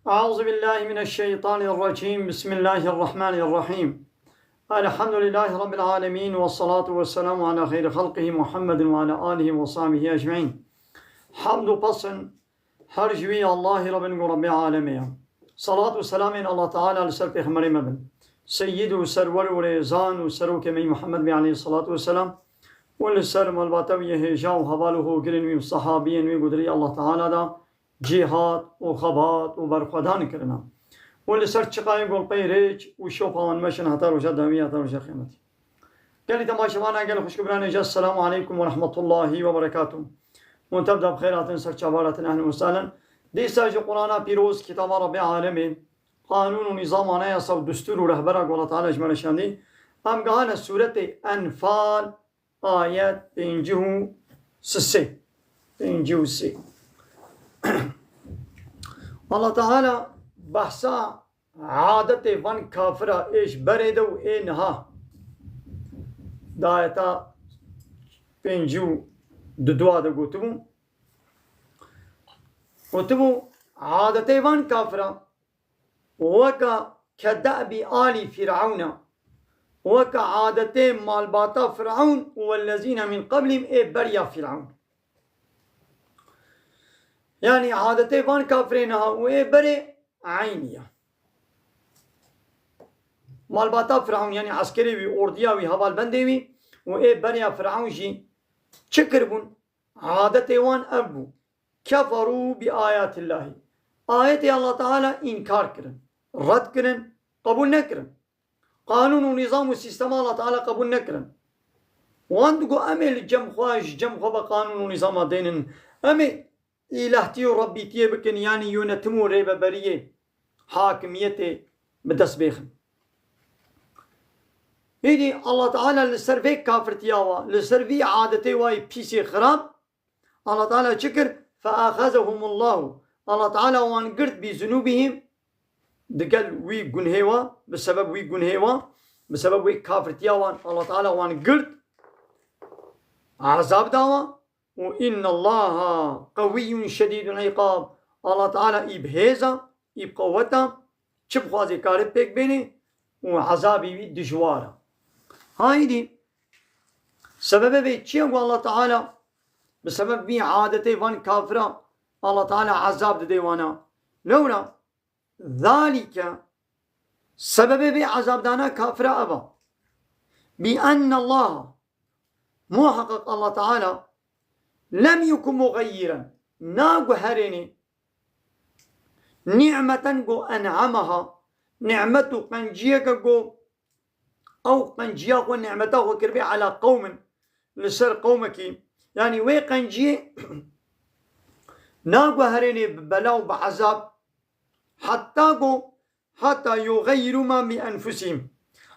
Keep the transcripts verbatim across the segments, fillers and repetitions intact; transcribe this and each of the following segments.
أعوذ بالله من الشيطان الرجيم. بسم الله الرحمن الرحيم. الحمد لله رب العالمين، والصلاة والسلام على خير خلقه محمد وعلى آله وصحبه أجمعين. Hamd û pesn her ji wî Allahî re bin ku Rebbê alemê ye. Salat û selamên Allah Teala li ser Pêxemberê me bin. Seyyid û serwer û rêzan û serokê me yî Muhammed bê aleyhissalatu vesselam û li ser malbata wî yê hêja û heval û hogirên wî û sehabiyên wî ku di rêya Allah Teala de cîhat û xebat û berxwedan kirine. Û li ser çiqayê golpeyê rêç û şopa wan meşin heta roja dawî, heta roja qiyametê. Gelî temaşevana, gelî xwişk û biranê ji, Esselamu aleykum ve rahmetullahi ve berekatuh. Hûn tev de bi xêr hatin, ser çava hatin, ehlen û sehlen. Dîsa ji Qur'ana pîroz, kitaba Rebbê alemê, qanûn û nîzam, anayasa û destûr û rehbera ku Allah Teala ji me re şandî, em gihane sûretê Enfal, ayet pêncî û sê. Pêncî û sê. Allah Teala behsa adetê van kafira ê ji berê de û ê niha di ayeta pêncî û du de gotibû. Gotibû, adetê van kafira weka kede'bi alî Fîr'ewna, weka adetê malbata Fîr'ewn û wellezîne min qeblîm ê beriya Fîr'ewn. Yanî adetê van kafirê niha û ê berê eynî ye. Malbata Fîr'ewn, yanî eskerê wî, ordiya wî, hevalbendê wî û ê beriya Fîr'ewn jî çi kiribûn? Adetê wan ev bû. Keferû bi ayatillahî. Ayetê Allah Teala înkar kirin, red kirin, qebûl nekirin. Qanûn û nîzam û sîstema Allah Teala qebûl nekirin. Wan digot, em ê li cem xwe, ji cem xwe ve qanûn û nîzama dênin. Em ê îlahtiyê û rebbîtiyê bikin, yanî yönetim û rêveberiyê, hakimiyetê bi dest bêxin. Hîdî Allah Teala li ser vê kafirtiya wa, li ser vî adetê wa yê pîsê xirab, Allah Teala çi kir? Feaxezehumullahu. Allah Teala wan girt bi zunubihim, digel wî gunhê wa, bi sebeb wî gunhê wa, bi sebeb wê kafirtiya wan, Allah Teala wan girt, azab da wan. Û innallaha qewiyyun şedîdul iqab. Allah Teala î bi hêz e, î bi qewet e, çi bixwazê kare pêk bênê û ezabê wî dijwar e. Haydî, sebebê vê çi ye ku Allah Teala bi sebeb vî adetê van kafira Allah Teala ezab didê wana? Lewra, zalike, sebebê vê ezabdana kafira ev e. Bi ennallaha, muhaqqaq Allah Teala, lem yekun mugayyiren, naguherênê, nimeten ku en'amaha, nimet û qenciyeke ku ew qenciya xwe, nimeta xwe kiribe ala qewmin, li ser qewmekî. Yanî wê qenciyê naguherênê bi bela û bi ezab, heta ku, heta yugayiru ma bi enfusihim.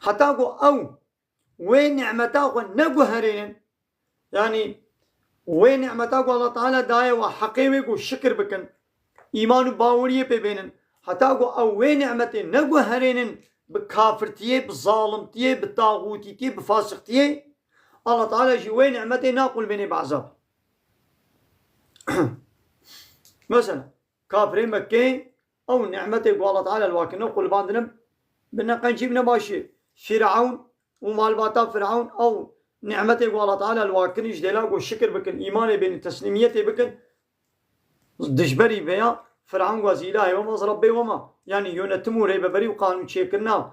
Heta ku ew wê nimeta xwe neguherênin. Yanî wê nimeta ku Allah Teala daye we, heqê wê ku şikir bikin, îman û baweriyê pê bênin. Heta ku ew wê nimetê neguherênin bi kafirtiyê, bi zalimtiyê, bi taxûtîtiyê, bi fasixtiyê, Allah Teala jî wê nimetê naqulbênê bi ezab. Mesela, kafirê Mekkê ew nimetê ku Allah Teala li wa kirine qulbandine bi neqencî, bi nebaşî. Fîrewn û malbata Fîrewn ew nimetê ku Allah Teala li wa kirin ji dêla ku şikir bikin, îmanê bênin, teslîmiyetê bikin, dijberî vêya Fîrewn got, ez îlahê we me, ez Rebbê we me. Yanî yönetim û rêveberî û qanûnçêkirina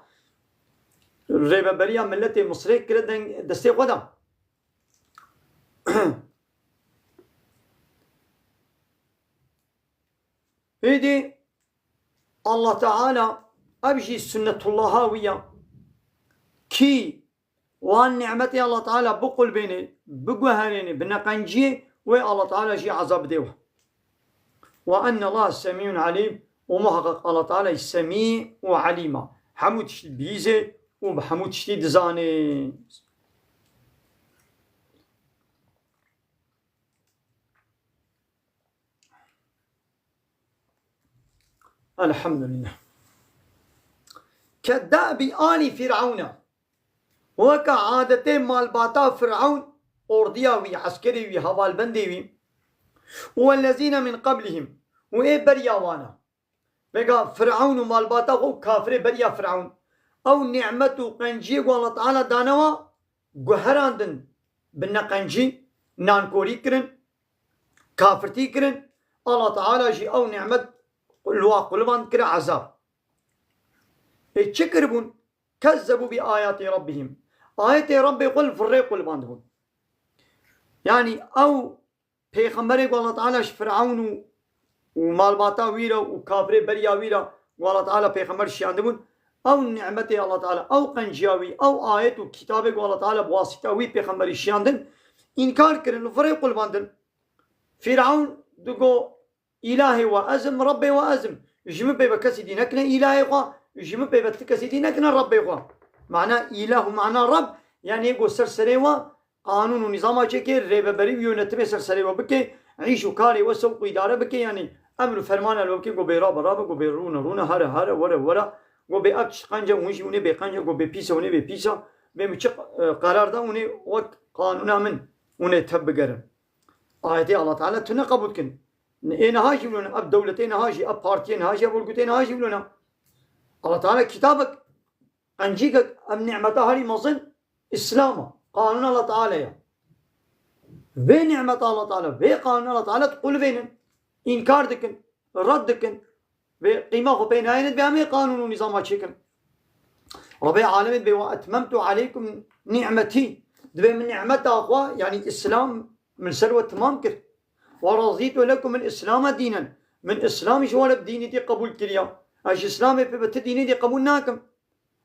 rêveberiya miletê Misrê kire deng destê xwe de. Hêdî Allah Teala, ev jî sunnetullaha wî ya. Kî wan nimetê Allah Teala biqulbênê, biguherênê, bineqenciyê, wê Allah Teala jî ezab bidê we. Ve ennallaha semîun alîm, û muhaqqaq Allah Teala semî û alîm e. Hemû tişt bihîzê û bi hemû tiştî dizanê. Elhamdülillah. Keddabi alî Fîrewn e. Weke adetê malbata Fîrewn, ordiya wî, eskerê wî, hevalbendê wî, û wellezîne min qeblihim, û ê beriya wan e. Vêga Firewn û malbata xwe û kafirê beriya Firewn. Ew nîmet û qenciyê ku Allah Teala dane wa, guherandin bi neqencî, nankorî kirin, kafirtî kirin. Allah Teala jî ew nîmet li wa qulivand kire ezab. Ê çi kiribûn? Kezzebû bi ayatê Rabbihim. Ayetê Rabbê xwe li virrê qulivandibûn. Yanî ew pêxemberê ku Allah Teala ji Firewn û, û malbata wî re û kafirê beriya wî re ku Allah Teala pêxember şiyandibûn, ew nîmetê Allah Teala, ew qenciya wî, ew ayet û kitabê ku Allah Teala bi wasîta wî pêxemberî şiyandin, înkar kirin, li virê qulivandin. Firewn digo, Îlahê we ez im, Rebbê we ez im. Ji min pê ve kesî dî nekine îlahê xwe, ji min pê ve ti kesî dî nekine Rebbê xwe. Mana îlah û mana Reb, yanî yê ku ser serê we qanûn û nîzama çêke, rêveberî û yönetimê ser serê we bike, îş û karê we sewq û îdare bike, yanî emr û fermana li we bike, ku bê rabe rabe, ku bê rûne rûne, here here, were were, ku bê ev tişt qenc e, hûn jî hûnê bê qenc e, ku bê pîs e, hûnê bê pîs e, bê min çi, e, qerar da, hûnê wek qanûna min hûnê tev bigerin. Ayetê Allah Teala tune qebûl dikin. Ê niha jî wilo ne, ev dewletê niha jî, ev partiyê niha jî, ev örgütê niha jî wilo ne. Allah Teala kitabek, qencîkek, ev nîmeta herî mezin Îslam e. Qanûna Allah Teala ye. Vê nîmeta Allah Teala, vê qanûna Allah Teala diqulivênin, înkar dikin, red dikin. Vê qîma xwe pê nayêne, divê em ê qanûn û nîzama çêkin. Rebê alemê dibê, "Ve etmemtu aleykum ni'metî." Divê min nîmeta xwe, yanî Îslam, min ser we timam kir. "Ve razîtu lekum el-Îslame dînen." Min Îslam ji we re bi dînîtî qebûl kiriya. Ez ji Îslamê pê bi ti dînîtî qebûl nakim.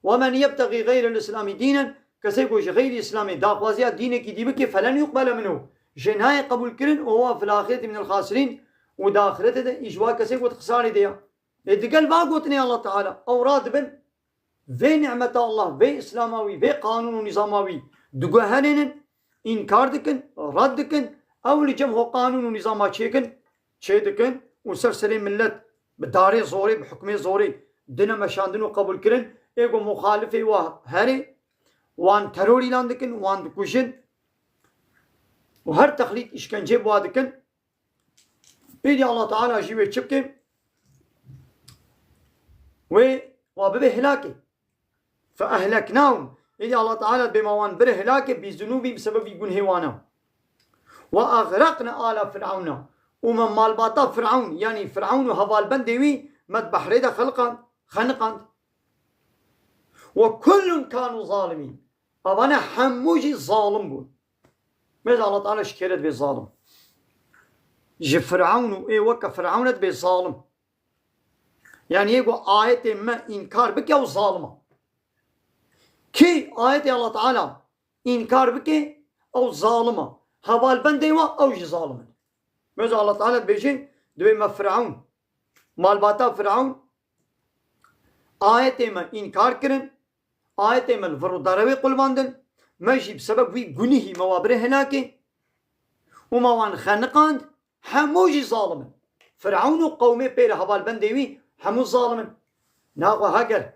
"Ve men yebtexî xeyrel Îslamî dînen." Kesê ku ji xeyrî Îslamê daxwaziya dînekî dî bike, "felen yuqbele minhu." Jê nayê qebûlkirin û "huve fil axireti minel xasirîn." Û di axirete de î ji wa kesê ku di xisarê de ya. Ê digel va gotinê Allah Teala, ew radibin, vê nîmeta Allah, vê Îslama wî, vê qanûn û nîzama wî diguherînin, înkar dikin, red dikin, ew li cem xwe qanûn û nîzama çêkin, çê dikin û ser serê millet bi darê zorê, bi hukmê zorê dine meşandin û qebûlkirin, ê ku muxalifê wa herê, wan teror îlan dikin, wan dikujin û her texlît, îşkencê bi wa dikin. Êdî Allah Teala jî wê çi bike? Wê wa bibe hilakê. Fe ehleknahum. Êdî Allah Teala dibê ma wan bire hilakê, bi zunûbî, bi sebebî gunhê wana. Ve agrekne ala Fir'ewna. Û me malbata Fir'ewn, yanî Fir'ewn û hevalbendê wî, me di behrê de xelqand, xeniqand. Ve kullun kanu zalimîn. Avane hemû jî zalim bûn. Mêze Allah Teala ji kê re dibê zalim? Ji Fir'ewn û ê weke Fir'ewne dibê zalim. Yanî yê ku ayetê me înkar bike, ew zalim e. Kî ayetê Allah Teala înkar bike, ew zalim e. Hevalbendê wa, ew jî zalim in. Mêze Allah Teala dibêje, dibê me Fir'ewn, malbata Fir'ewn, ayetê me înkar kirin, ayetê me li vir û derewê qulvandin, me jî bi sebeb wî gunihî me wa bire hilakê û me wan xeniqand, hemû jî zalim in. Fir'ewn û qewmê pê re hevalbendê wî hemû zalim in. Naxwe heger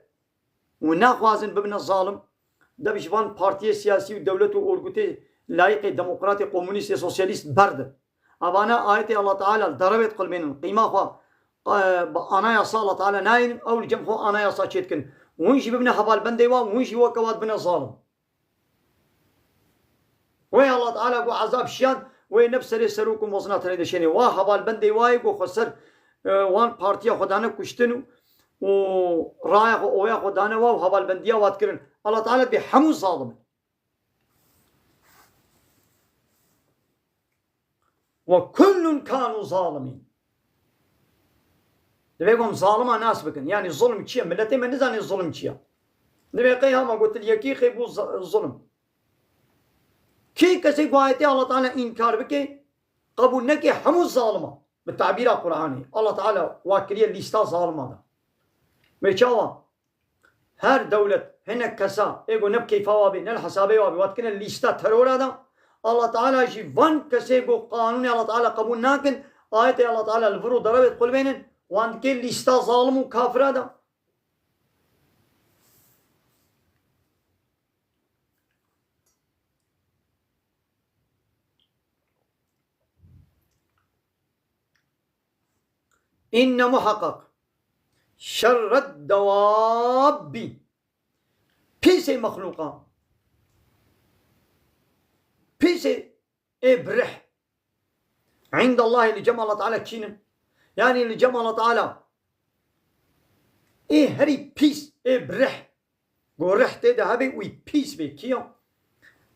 û naxwazin bibine zalim, dev ji van partiyê siyasî û dewlet û orgûtê layîqê demokratê, komunîstê, sosyalîst berdin. Evana ayetê Allah Teala li derewê diqilmênin, qîma xwe, e, bi anayasa Allah Teala nayênin, ew li cem xwe anayasa çêdikin. Hûn jî bibine hevalbendê wa, hûn jî weke wa dibine zalim. Wê Allah Teala ku ezab şiyan, wê ne bi serê serok û mezina tenê dişênê. Wa hevalbendê wa yê ku xwe ser, e, wan partiya xwe dane kuştin û, û raya xwe, oya xwe dane wa û hevalbendiya wa dikirin. Allah Teala dibê hemû zalim in. Ve kullun kanu zalimîn. Divê ku em zalima nas bikin. Yanî zulm çi ye? Miletê me nizane zulm çi ye. Divê qey hema gotil yekî qey bû za-, zulm. Kî kesê ku ayetê Allah Teala înkar bike, qebûl neke, hemû zalim e. Bi tabîra Qur'anê, Allah Teala wa kiriye lîsta zalima de. Wê çawa? Her dewlet hinek kesa ê ku ne bi keyfa wa bê, ne li hesabê wa bê, wa dikine lîsta terora de. Allah Teala jî van kesê ku qanûnê Allah Teala qebûl nakin, ayetê Allah Teala li vir û derewê diqulbênin, wan dike lîsta zalim û kafira de. Înne muheqeq. Şerred dewabbî. Pîsê mexlûqa. Pîsê ê bi rih. Îndallahî li cem Allah Teala kînin. Yanî li cem Allah Teala ê herî pîs ê bi rih. Go rih tê de hebe wî pîs bê kî ya?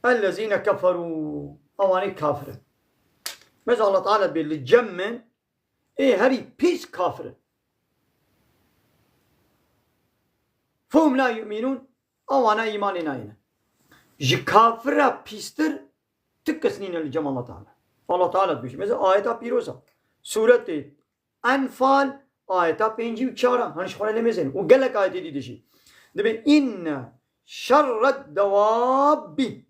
Ellezîne keferû. Ewanê kafir in. Meza Allah Teala bê li cem min ê herî pîs kafir in. Fehum la yu'minûn. Ewana îmanê nayêne. Ji kafira pîstir ti kes nîne li cem Allah Teala. Allah Teala dibêje. Mesela ayeta pîroz a. Sûretê Enfal, ayeta pêncî û çar a. Hani ji xwe re lê mêzên. Û gelek ayetê dî dijî. Dibê inne şerred dewabbî.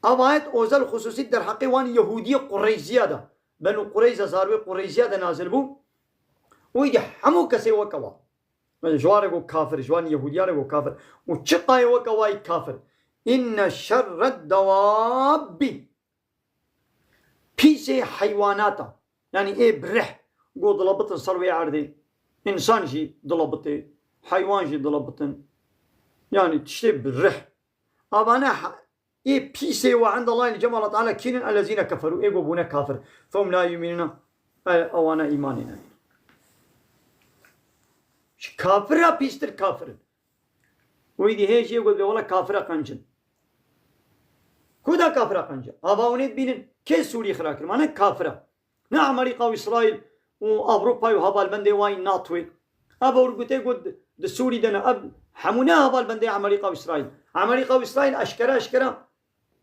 Ev ayet ozel xusûsî derheqê wan Yehûdiyê Qureyziya de. Benu Qureyza, zarwê Qureyziya de nazil bû. Û îdî hemû kesê weke wa. Mesela ji wan re got kafir, ji wan Yehûdiyan re got kafir. Û çi qayê weke wayî kafir. Inne şerred dewabbî. Pîsê heywanata. Yanî ê bi rih. Got dilebitin ser wê erdê. Însan jî dilebitê. Heywan jî dilebitin. Yanî tiştê bi rih. Avane ha-, ê pîsê we indallahî li cem Allah Teala kînin ellezîne keferû. Ê go bûne kafir. Fehum la yu'minûne. E, ewana îmanê nayêne. Ji kafira pîstir kafir in. Wî dî hê jê got, wela kafira qenc in. Ku da kafira qenc e? Ava hûn ê dibînin, kê Sûrî xira kir? Mane kafira. Ne Amerîka û Îsraîl û Ewropa û hevalbendê wan ên NATOyê. Ev orgutê got di Sûrî de ne. Ev hemû ne hevalbendê Amerîka û Îsraîl. Amerîka û Îsraîl eşkere eşkere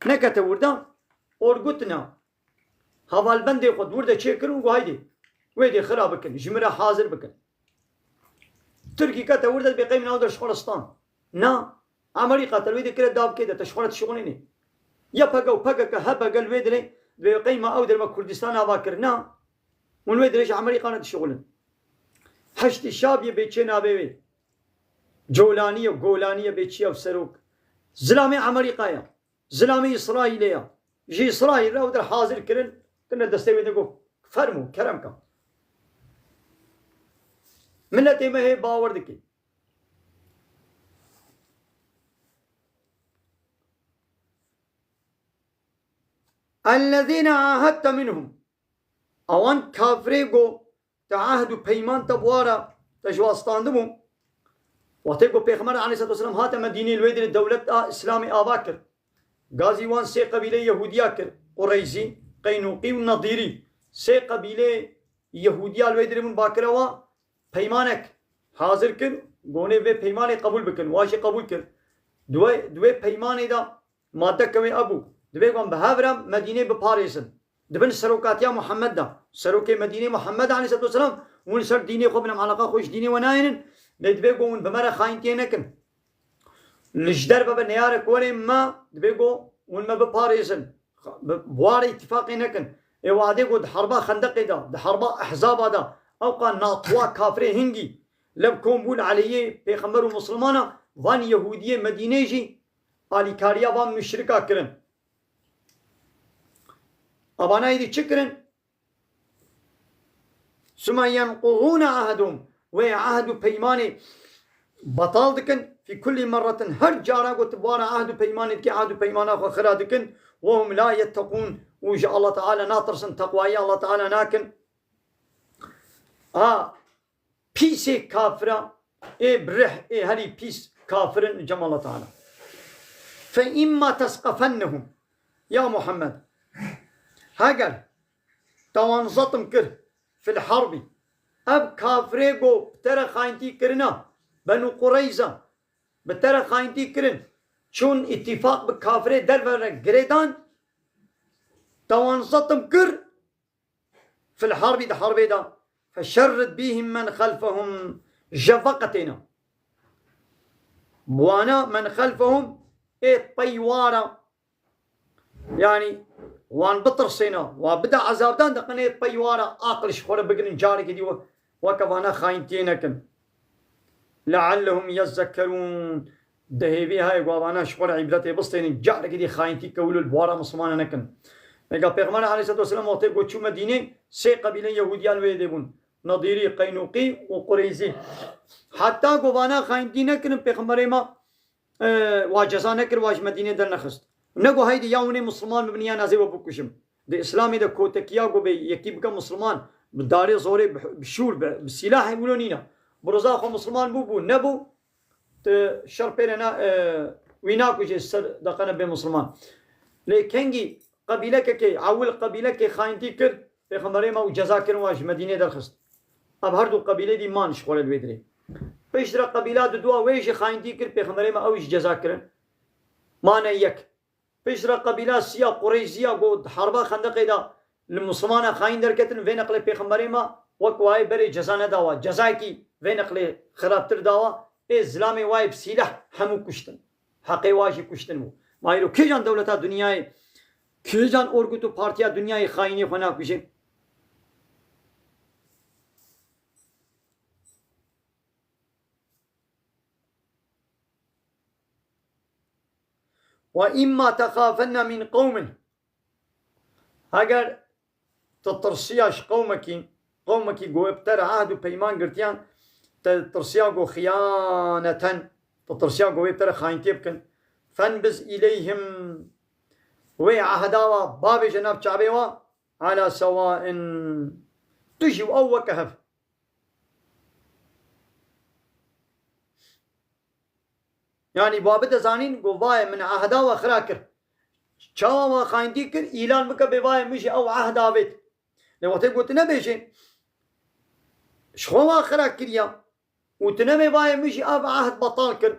nekete wir de. Orgut ne. Hevalbendê xwe di wir de çêkirin û got, "Haydê, wê dê xira bikin, ji min re hazir bikin." Tirkî kete wir de dibê qey min ew der ji xwe re stand. Na, Amerîka te li wê dê kire davkê de, te ji xwe re dişixulînê. Y P G û P K K, H P G li wê dilê, dibê qey ma ew der me Kurdistan ava kir. Na, hûn wê dilê ji Amerîka re dişixulin. Heştî Şabiyê bê çê navê wê. Colanî ye, Golanî ye, bê çi ye ew serok. Zilamê Amerîka ye. Zilamê Îsraîlê ya. Ji Îsraîl re ew der hazir kirin, tine destê wê de got, "Fermo, kerem ke." Miletê me hê bawer dike. Ellezîne ahedte minhum. Ewan kafirê go te ehd û peyman te bi wa re te ji wa standibû. Wextê ku Pêxember aleyhissalatu vesselam hate Medînê, li wê derê dewlet a Îslamê ava kir. Gazî wan sê qebîleyê Yehûdiya kir, Qureyzî, Qeynûqî û Nedîrî. Sê qebîleyê Yehûdiya li wê derê bûn bakire wa peymanek hazir kir, gonê vê peymanê qebûl bikin, wa jî qebûl kir. Di wê, di wê peymanê de madde kewê ebû. Divê wan bi hev re Medînê biparêzin. Di bin serokatiya Muhammed de. Serokê Medînê Muhammed aleyhissalatu vesselam, hûn li ser dînê xwe bine, eleqa xwe ji dînê we nayênin. Lê divê ku hûn bi me re xayîntiyê nekin. Li ji derve ve neyarek werê me, divê ku hûn me biparêzin. Bi, bi wa re îtîfaqê nekin. Ê wadê ku di herba Xendeqê de, di herba Ehzaba de, ewqa natwa kafirê hingî lev kom bû li aleyhê Pêxember û Mislimana, van Yehûdiyê Medînê jî alîkariya van muşrika kirin. Abana êdî çi kirin? Süme yenqudûne ahdum. Wê ahd û peymanê betal dikin. Fî kullî merretin. Her cara got bi wara ahd û peymanê dike, ahd û peymana xwe xira dikin. Ve hum la yettekûn. Û ji Allah Teala natirsin, teqwayî Allah Teala nakin. Ha, pîsê kafira, ê bi rih, ê herî pîs kafirin cem Allah Teala. Fe imma tesqefennehum. Ya Muhammed, heger te wan zetim kir fil harbi, ev kafirê go bi te re xayintî kirina, Benu Qureyza, bi te re xayintî kirin, çûn îtîfaq bi kafirê derve re girêdan, te wan zetim kir, fil harbi, di harbê de, feşerrid bihim men xelfehum, ji veqetêne. Bi wana men xelfehum, ê pey wara, yanî wan bitirsêne, wa bide ezabdan, diqin ê pey wara aqil ji xwe re bigirin, carekê dî we-, weke vana xayintiyê nekin. Leallehum yezzekkerûn. Di hêvî hayê ku avana ji xwe re îbretê bistênin, carekê dî xayintî kewil û li bawara Mislimana nekin. Vêga Pêxember aleyhisselatu vesselam wextê ku çû Medînê, sê qebîleyên Yehûdiyan wê dê bûn. Nedirî, Qeynûqî û Qureyzî. Heta ku vana xayîntî nekirin, Pêxemberê me, e, wa ceza nekir, wa ji Medînê dernexist. Ne ku heydî ya hûnê Misliman bibin yan ez ê we bikujim. Di Îslamê de kotekiya ku bê yekî bike Misliman, bi darê zorê, bi, bi şûr, bi, bi sîlahê wilo nîne. Bi riza xwe Misliman bû, bû, nebû, tu şer pê re na, e, wî nakujê ser deqene bê Misliman. Lê kengî qebîlekekê, ewil qebîlekê xayîntî kir, Pêxemberê me û ceza kirin, wan ji Medînê derxist. Ev her du qebîlê dî man ji xwe re li wê dirê. Piştre qebîla didua wê jî xayîntî kir, Pêxemberê me ew jî ceza kirin. Mane yek. Piştre qebîla siya Qureyziya ku di harba Xendeqê de li Mislimana xayîn derketin, vê neqlê Pêxemberê me wek wayê berê ceza nedawa. Cezayekî vê neqlê xirabtir dawa. Ê zilamê wayê bi sîleh hemû kuştin. Heqê wa jî kuştin bû. Ma îro kêjan dewleta dinyayê, kêjan orgut û partiya dinyayê xayînê xwe nakuje? Ve imma texafenne min qewmin. Eger tu tirsiya ji qewmekî, qewmekî ku wê bi te re ehd û peyman girtiyan, te tirsiya ku xiyaneten, tu tirsiya ku wê bi te re xayîntiyê bikin. Fenbiz îleyhim, wê ehda wa bavêje nav çavê wa, ala sewain. Tu jî û ew weke hev. Yanî, ba bide zanîn, got, "Vayê min ehda we xira kir." Çawa we xayîntî kir, îlan bike bê vayê min jî ew ehd avêt. Lê wextê got tu nebêjê, ji xwe we xira kiriya û tu nebê vayê min jî ev ehd betal kir.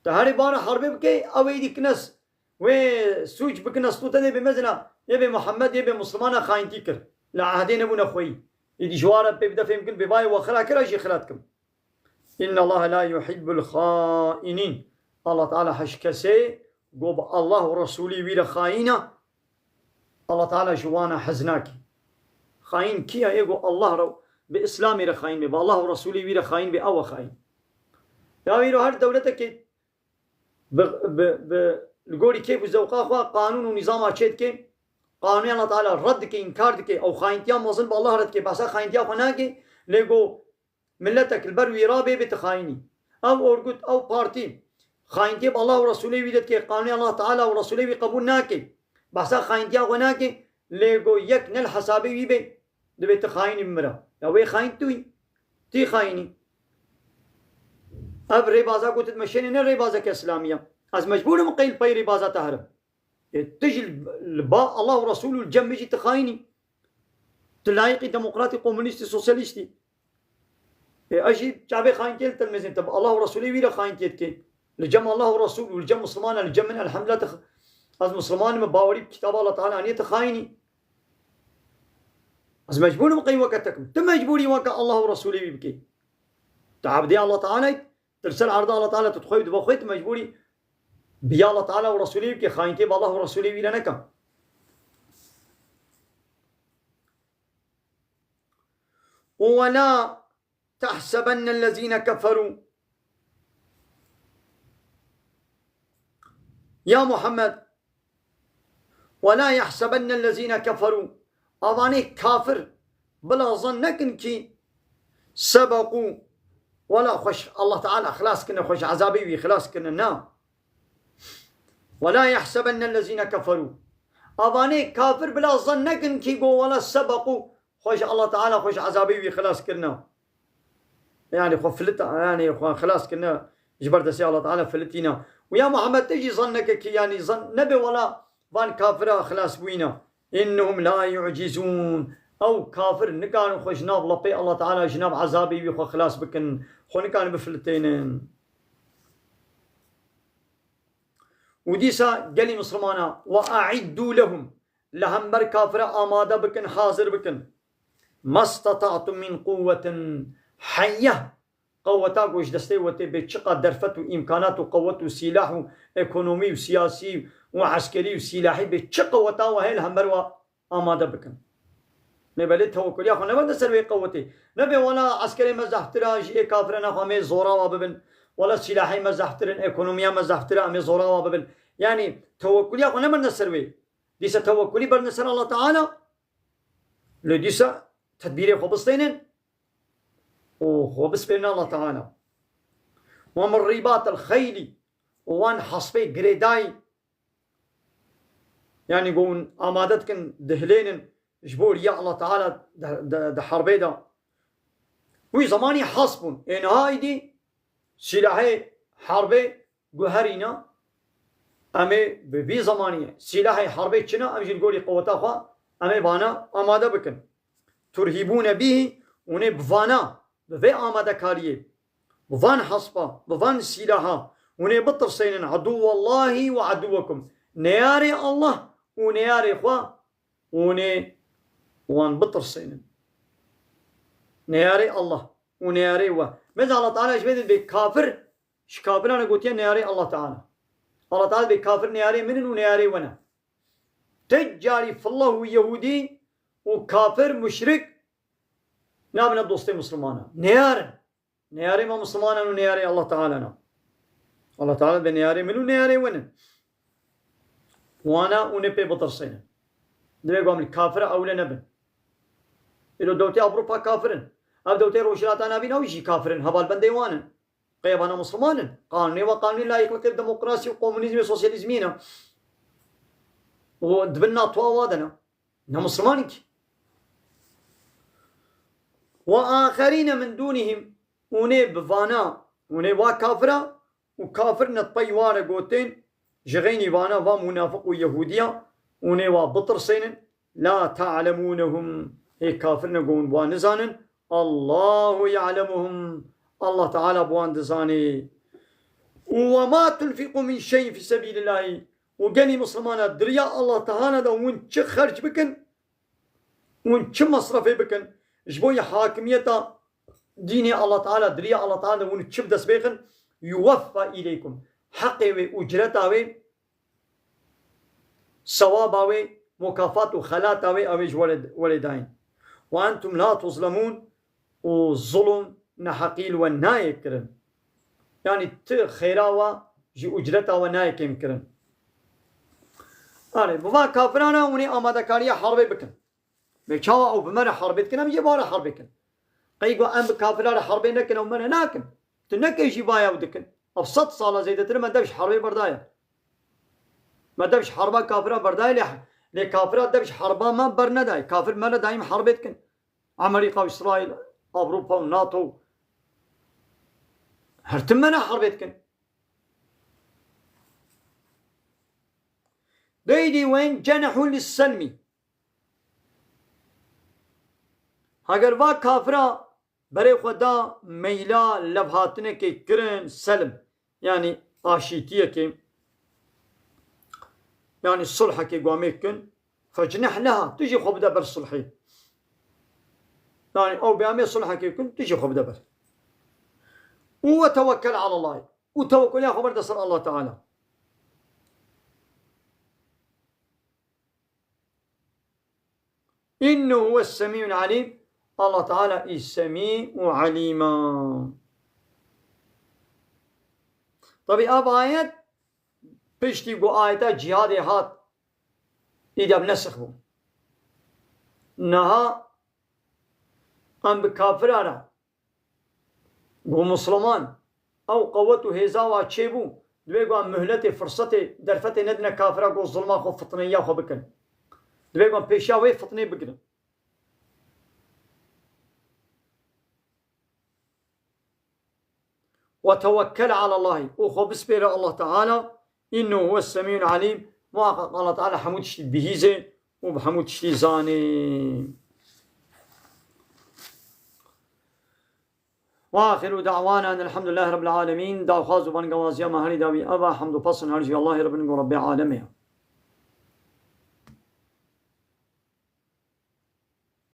Tu herê bara herbê bikey, ew êdî kines, wê sûc bikine stû te dê bê mezina, yê bê Muhammed, yê bê Muslimana xayîntî kir. Li ehdê nebûne xweyî. Êdî ji wara pê bide fêm kin, bê vayê we xira kir, ez jî xira dikim. Inna Allahe la yuhibbul xainin. Allah Teala heş kesê go bi Allah û Resulî wî re xayîn e. Allah Teala ji wana hez nake. Xayîn kî ye? Ê go Allah re, bi Îslamê re xayîn be, bi Allah û Resulî wî re xayîn be, ew e xayîn. Ya îro her dewletekê bi, bi, bi, li gorî kêf û zewqa xwe qanûn û nîzama çê dike, qanûnê Allah Teala red dike, înkar dike, ew xayîntiya mezin bi Allah re dike, behsa xayîntiya xwe nake, lê go miletek li ber wî rabê bê tu xayînî. Ev orgut, ew partî xayîntiyê bi Allah û Resûlê wî de dike, qanûnê Allah Teala û Resûlê wî qebûl nake. Behsa xayîntiya xwe nake, lê go yek ne li hesabê wî bê, dibê tu xayînî bi min re. Ya wê xayîn tu yî. Tu yî xayînî. Ev rêbaza ku tu dimeşênê ne rêbazeke Îslamî ye. Ez mecbûr im qey li pey rêbaza te herim. Ê, tu jî li, li ba Allah û Resûl û li cem min jî tu xayînî. Tu layîqî demokratî, komunîstî, sosyalîstî. Ê, ez jî çavê xayîntiyê li te dimêzim, te bi Allah û Resûlê wî re xayîntiyê dikê. Li cem Allah û Resûl û li cem Misliman e, li cem min elhemdulillah tu x-, ez Misliman im, bawerî bi kitaba Allah Teala aniye, tu xayînî. Ez mecbûr im qey weke te kim. Tu mecbûrî weke Allah û Resûlê wî bikê. Tu ebdê Allah Teala yî, tu li ser erda Allah Teala tu dixweyî, tu bo xwe, tu mecbûrî bi ya Allah Teala û Resûlê wî bikê, xayîntiyê bi Allah û Resûlê wî re neke. ولا تحسبن الذين كفروا. Ya Muhammed, ولا يحسبن الذين كفروا. Avanê kafir bila zan nekin kî sebaqû, wela xweş Allah Teala xilas kirine, xweş ezabê wî xilas kirine, na. ولا يحسبن الذين كفروا. Avanê kafir bila zan nekin kî go wela sebaqû, xweş Allah Teala xweş ezabê wî xilas kirine. Yani xwe filit, yani xwe xilas kirine, ji ber destê Allah Teala filitîne. Û ya Muhammed, te jî zan neke kî, yani zan nebe wela van kafira xilas bûyîne. إنهم لا يعجزون. Ew kafir nikarin xwe ji nav lepê Allah Teala, ji nav ezabê wî xwe xilas bikin. Xwe nikarin bifilitênin. Û dîsa gelî Mislimana, وأعدوا لهم. Li hember kafira amade bikin, hazir bikin. ما استطعتم من قوة. Heya qeweta ku ji destê we tê bê, çiqa derfet û îmkanat û qewet û sîlah û ekonomî û siyasî û eskerî û sîlahî bê, çi qeweta we heye li hember we amade bikin. Lê belê tewekkuliya xwe neberde ser wê qewetê. Nebe wela eskerê me zehftir e, ji ê kafirana xwe em ê zora wa bibin. Wela sîlahê me zehftir in, ekonomiya me zehftir e, em ê zora wa bibin. Yani tewekkuliya xwe neberde ser wê. Dîsa tewekkulî berdine ser Allah Teala. Lê dîsa tedbîrê xwe bistênin û xwe bispêrin Allah Teala. Ve min rîbatil xeylî, û wan hespê girêdayî, yanî ku hûn amade dikin, dihilênin ji bo riya Allah Teala di, di, di herbê de. Wî zemanî hesp bûn. Ê niha îdî sîlahê herbê guherîne. Em ê bi vî zemanî sîlahê herbê çine, em jî li gorî qeweta xwe em ê vana amade bikin. Turhîbûne bîhî, hûn ê bi vana, bi vê amadekariyê, bi van hespa, bi van sîlaha, hûn ê bitirsênin, edûwallahî we edûwekum. Neyarê Allah û neyarê xwe, hûn ê wan bitirsênin. Neyarê Allah û neyarê we. Mesela Allah Teala ji vê de bê kafir, ji kafiran re gotiye neyarê Allah Teala. Allah Teala bê kafir neyarê min in û neyarê we ne. Tek carî fillah û yehûdî û kafir, muşrik nabine dostê Mislimana. Neyar in. Neyarê me Mislimanan û neyarê Allah Teala ne. Allah Teala be neyarê min û neyarê we ne. Wana û ne pê bitirsêne. Divê ku em li kafira ewle nebin. Îro dewtê Ewropa kafir in. Ev dewtê Rojhilata Navîn ew jî kafir in. Hevalbendê wan in. Qey vana Misliman in. Qanûnê we qanûnê layîqlikê, demokrasî û komunîzmê, sosyalîzmî ne. Û di bin NATO wa de ne. Ne Misliman in kî. Ve axerîne min dûnihim, hûn ê bi vana, hûn ê va kafira û kafir ne pey wan re gotên, ji xeynî vana va munafiq û yehûdiya, hûn ê wa bitirsênin, la ta'lemûnehum, hê kafir ne ku hûn wan nizanin, Allahu ya'lemuhum, Allah Teala bi wan dizanê. Û ve ma tunfiqû min şeyin fî sebîlillahî, û genî Mislimana di riya Allah Teala de hûn çi xerc bikin, hûn çi mesrefê bikin, ji bo ya hakimiyeta dînê Allah Teala, di riya Allah Teala de hûn çi bi dest bêxin, yuweffa îleykum. Heqê wê, ucreta wê, sewaba wê, mukafat û xelata wê, ew ê ji we re, we re dayîn. Ve entum la tuzlemûn, û zulm, neheqî li we nayê kirin. Yanî ti xêra we ji ucreta we nayê kêm kirin. Erê, bi van kafiran re hûn ê amadekariya herbê bikin. Bê çawa ew bi me re herbê dikin, em jî bi wan re herbê kin. Qey ku em bi kafira re herbê nekin, ew me re nakin. Tu nekey jî vaya ew dikin. Ev sed sala zêdetir me dev ji herbê berdaye. Me dev ji herba kafira berdaye, lê, lê kafira dev ji herba me bernedaye. Kafir me re daîm herbê dikin. Amerîka û Îsraîl, Ewropa û NATO her tim me re herbê dikin. Deydî wen cenehû lis-selmî. Heger va kafira berê xwe da meyla levhatinekê kirin, selm, yanî aşîtiyekê, yanî sulhekê ku em ê kin, fecneh leha, tu jî xwe bide ber sulhê. Yanî ew bê em ê sulhekê kin, tu jî xwe bide ber. Û ve tewekkel alallah. Û tewekkuliya xwe berde ser Allah Teala. Innehu huves semî'ul alîm. Allah Teala î semî û alîm e. Tabî ev ayet piştî ku ayeta cihadê hat, îdî ev nesix bû. Niha em bi kafira re Ku Musliman ew qewet û hêza wa çêbû, divê ku em muhletê, firsetê, derfetê nedine kafira ku zulma xwe, fitneyiya xwe bikin. Divê ku em pêşiya wê fitnê bigirin. Ve tewekkel alallahî, û xwe bispêre Allah Teala, innehu huves semî'ul alîm, muhaqqaq Allah Teala hemû tiştî dibihîzê û bi hemû tiştî zanê. Ve axiru da'wana enelhamdülillahi rabbil alemîn. Daxwaz û bangewaziya me herî dawî ev e, hemd û pesn her jî Allahê re bin ku Rebbê alemê ye.